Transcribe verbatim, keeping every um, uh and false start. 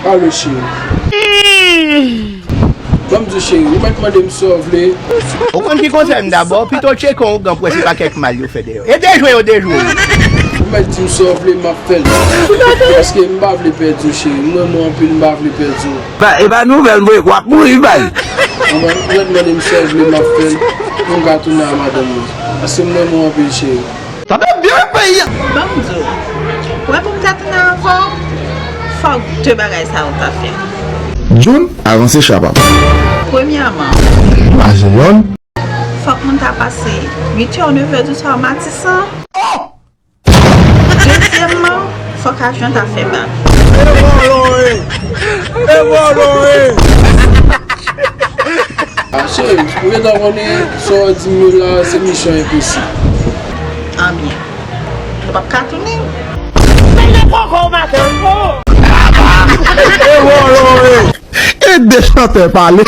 Alo, cheri. Ban m di w, cheri, ou mèt mande m sa w vle. Ou konn ki konsèy m dabò, pito w tcheke yon ougan pou wè si pa kèk mal yo fè dèyè w. E dejwe yo dejwe w. Ou mèt di m sa w vle, m ap fè l. Paske m pa vle pèdi w, cheri. M renmen w anpil, m pa vle pèdi w. Ba, e pa nouvèl, m voye w ap mouri, bay. Ou mèt mande m sa w vle, m ap fè l. Pou m ka tounen a madanm mwen. Paske m renmen w anpil, cheri. Sa fè byen peyi a. Ban m di w, wè pou m ta tounen avè w, fòk de bagay sa yo ta fèt. Djoun, avanse chapa. Premyèman, mache yonn. Fòk moun ta pase uit è, nèf è di swa Matisan. Oh! Dezyèmman, fòk avyon ta fè bak. E vòlò e! E vòlò e! A, cheri, m gentan konnen sa w di m yo la, se misyon enposib. Anbyen, nou p ap ka tounen. Peye koko maten. E vòlò e! E de chantè pale.